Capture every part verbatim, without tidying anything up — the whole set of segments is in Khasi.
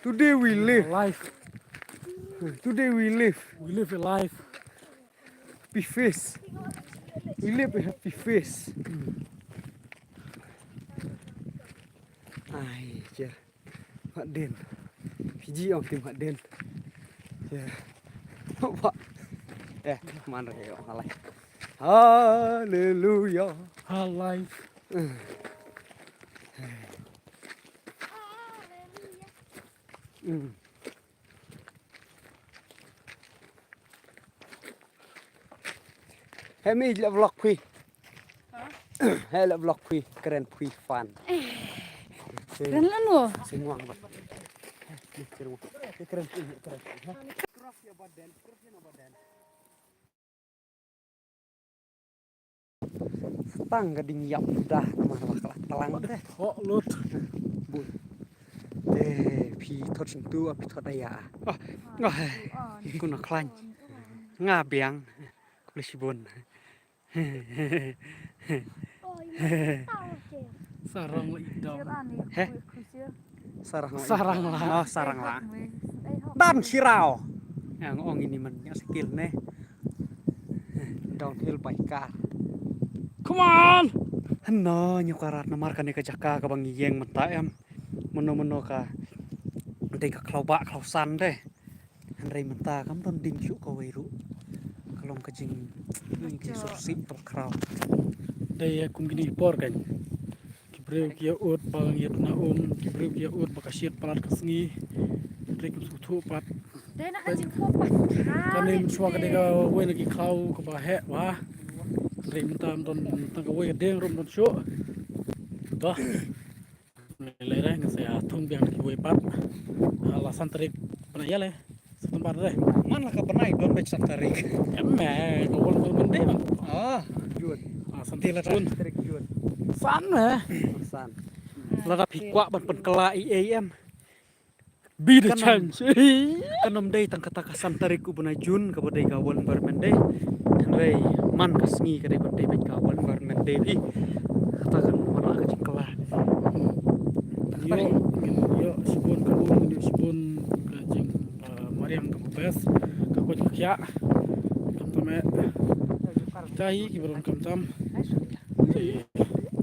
Today we live. Life. Today we live. We live a life. Happy face. We live a happy face. Ai, yeah. Mat din. Fiji ong ki mat din. Yeah. Ba. Eh, man re ong halai. Hallelujah. Halai. Mm. He mi la vlog phi. He la vlog phi, kren phi fan. Kren la no. Singwang ba. Kren phi, kren. Cross ya baden, cross ya baden. Tang ka ding yap dah namar ba ka la tlang te. Ho lut. Bun. Te phi thot sing tu, phi thot aya. Ah, ngah. Ku na khlaiñ. Nga biang. Khublei shibun. Sarong la idong. He? Sarong la. Sarong la. Oh, sarong la. Dan sirau. Yang ong ini man nya skill ne. Downhill biker. Come on. Hynno nyu karat namar kane ka jaka kaba ngi ïeng mynta em. Mano mano ka dei ka khlaw ba khlaw san te. Hynrei mynta kam don ding shuh kawei ruh. Ka long ka jing, jing suk sik tang khraw. Dei ïa kum kine ki por kan. Ki briew ki ïa ud ba ngi ïa tna um, ki briew ki ïa ud ba ka shit palat ka sngi. Hynrei kim sngewthuh pat. Dei na ka jingkhup pat. Kane mynshuwa ka dei kawei na ki khlaw kaba heh ba. Hynrei mynta don tang kawei ka deng ruh don shuh. Dah. Lei re nga sa ïa thung biang kiwei pat. Ha la san tarik bnai ïa le. September re. Man la ka bnai don bad san tarik. Em me ka wal ka bnai man. Ah, June. Ah, san tarik June. Tarik June. San me. San. Lada phi kwah ban pynkylla i ei em. Be the change. Kan ym dei tang kata ka san tarik u bnai June kaba dei ka World Environment Day. Hynrei man ka sngi ka dei ban dei bad ka World Environment Day phi. Kata kan wanrah ka jingkylla. Ïoh, ïoh shibun ka bun, ïoh shibun ka jing, ah, mariang kaba best. Ka koit ka khiah. Khamtam eh. Tahi ki baron khamtam. Ai,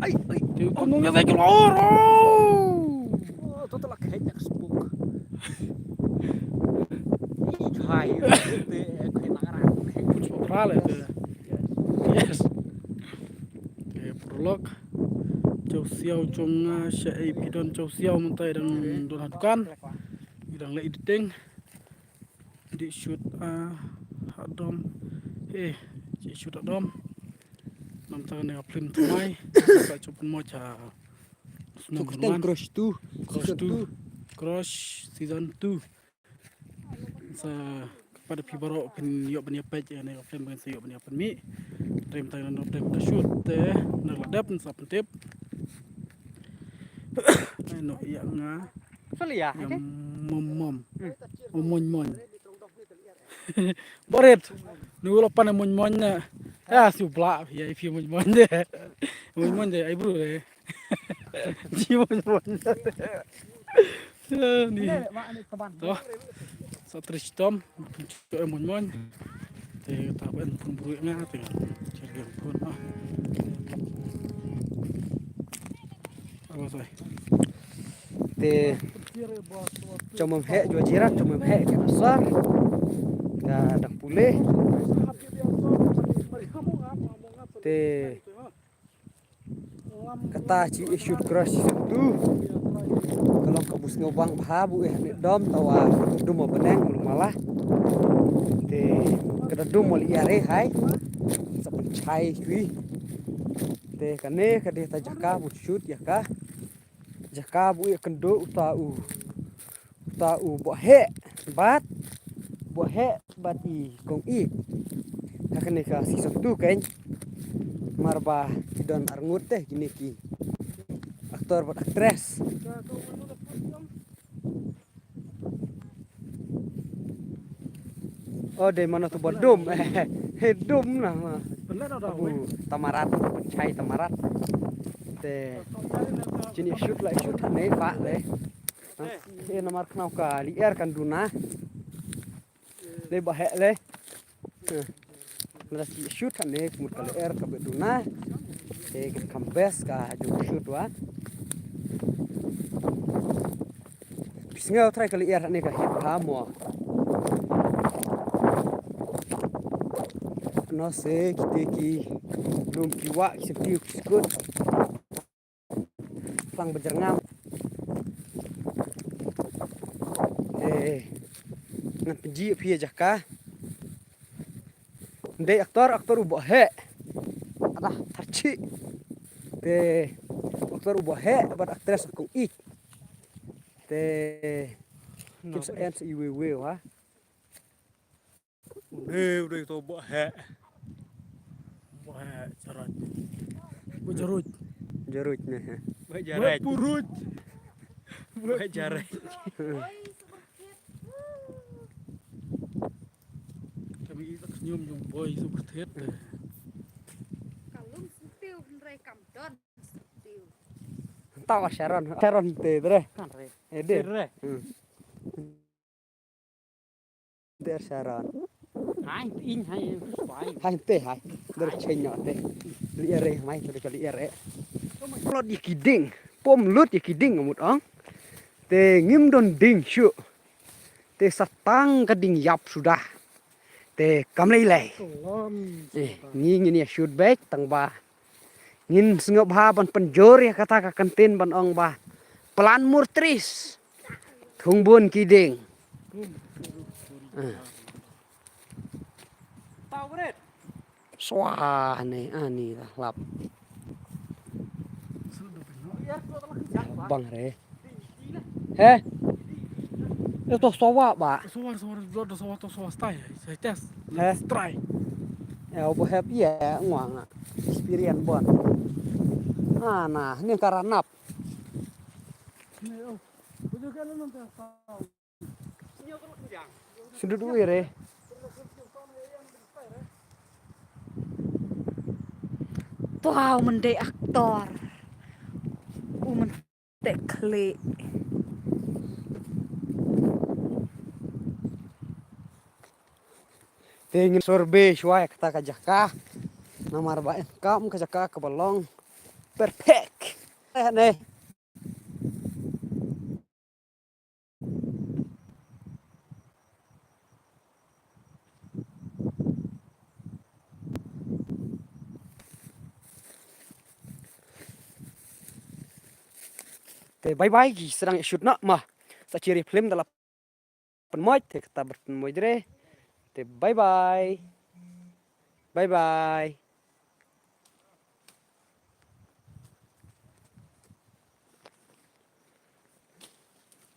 ai. Te kumno ïa ka lor. Oh, to la khet yak spuk. Ih, jhai. Te, eh, khet na ran. Spuk ra le te. Yes. Eh, prolog. Chau siau chong nga sha ei phi don chau siau mynta i dang don ha dukan. I dang leh editing. Dih shoot, ah, ha dom. Eh, dih shoot ha dom. Namta ne ka film thymmai. Sa chop mo cha. Snow Crush two. Crush two. Crush season two. Sa ka pat phi baroh phin ïoh ban ïa peit ïa ne ka film phin sa ïoh ban ïa pynmih. Trim tang nan dep ka shoot te na la dep sa pyntip. Ai no ïa nga. Salia. Ïa mom mom. Mom mom. Barit. Nu lo pan mom mom na. Ah, su bla ïa phi mom mom de. Mom mom de ai bru de. Ji mom mom. Ni. To. Sa tris tom. Cho em mon mon. Te ta ben pun bru nga te. Cher gen pun ah. Awas ai. Te chomam he jo jirat chomam he ke asar. Ka dang pule. Te kata chi i shoot crush tu. Ka long ka bus ngau bang bha bu eh ne dom tawa dum ma beneng lu mala. Te kada dum wal ia re hai. Sa pun chai kui. Te kane ka dei ta jaka bu shoot ïa ka. Jaka bu ïa kynduh uta u. Uta u Boheh bad Boheh bad i kong i. Ha kane ka season two kein. Mar ba ki don arngut te kine ki actor bad actress. Oh, dei mano tu ba dum. He dum na ma. Benar dah. Abu tamarat, chai tamarat. Te jin ïa shoot la shoot ha ne ba le. Te namar khnau ka lyer kan duna. Le ba heh le. Nda ki shoot ha ne mut ka lyer ka ba duna. Te kan kam best ka ju shoot wa. Phi sngew trai ka lyer ha ne ka hit ha mo. No se kite ki lum ki wa ki senti ki skut. Plang ba jyrngam. Eh, ngan pynji phi ïa jaka. Ndei aktor, aktor u ba heh. Ada tharchi. Te aktor u ba heh bad aktres kong ik. Te kim sa en sa iwe we wa. Une u dei to ba heh. Ba heh, jarai. Ba jarai. Jarai ne, heh. Ba jarai. Ba purut. Ba jarai. Kami kita senyum jong boy super tet. Kalum sentiu, hynrei kam don sentiu. Tawa Sharon, Sharon te dre. Kan re. Eh, dre. Dre. Hmm. Der Sharon. Hai, in hai, bai. Hai te hai. Der chenyo te. Li ere mai, der kali ere. Lut ïa ki ding. Pom lut ïa ki ding mut ong. Te ngim don ding shu. Te sa tang ka ding ïap suda. Te kam lei lei. Kalon. Eh, ngi ngin ïa shoot back tang ba. Ngin sngewbha ban pynjur ïa kata ka kyntien ban ong ba. Plan murtris. Thung bun ki ding. Ah. Swa ne, ani la lap. Bang re. He? Ito sawa ba. Sawa, sawa, sawa, sawa, sawa, stai, sai test. He? Let's try. Ya, obo hep ya, ngwa nga. Experience bon. Ah, nah, ni karanap. Sudut uir eh. Wow, mendek aktor. U mendek klik. Te ngin survey shuwa ïa kata ka jaka. Namar ba em kam ka jaka ka ba long perfect. Eh, ne. Te bye bye ki sdang ïa shoot noh ma. Sa chiri film da la pynmoit te kata ber pynmoit re. Te bye bye. Bye bye.